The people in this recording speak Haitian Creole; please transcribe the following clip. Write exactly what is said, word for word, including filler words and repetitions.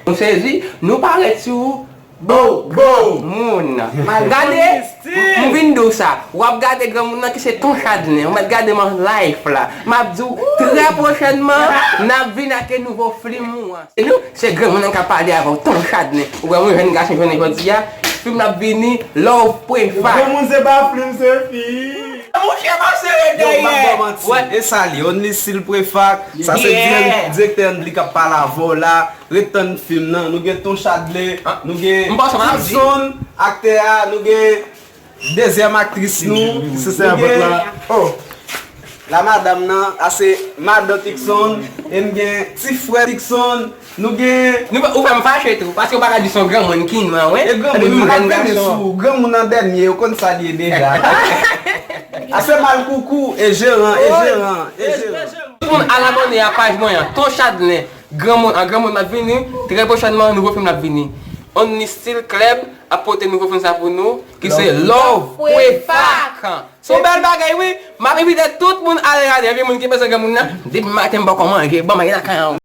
Nou sezi, nou parèt sou Bo, bo, moun. Gade, m vin di w sa. W ap gade granmoun nan ki se Ton Chadlen. Ou mèt gade m an live la. M ap di w, trè pwochènman, n ap vin ak nouvo flim ou an. Se nou, se granmoun nan k ap pale avè w, Ton Chadlen. Ou wè yon jèn gason jounen jodi a, fim l ap vini, Love Pwefak. Granmoun se pa flim, se fi. Monchè, pase rete. Yo, m ap ba w manti. E sa li, Only Still Pwefak. Sa se direktè Only k ap pale avè w la. Ret tann fim nan, nou gen Ton Chadlen, nou gen Tixon, aktè a, nou gen dezyèm aktris nou, nou gen la madanm nan, a se madan Tixon, e m gen ti frè Tixon, nou gen. Ou fè m fache tou, paske ou pa ka di se yon granmoun ki nwa, wi. E granmoun, m pa vini sou ou, granmoun nan dènye, ou konn sa li ye deja. A se Malkoukou, e jeran, e jeran, e jeran. Tout moun al abòne a paj mwen an, Ton Chadlen. Granmoun, an granmoun m ap vini, trè pwochènman, nouvo fim l ap vini. Only Still Club ap pote nouvo fim sa pou nou, ki se Love Pwefak. Se yon bèl bagay, wi. M ap envite tout moun al gade, epi moun ki bezwen granmoun nan, depi maten m poko manje, ban m al lakay an.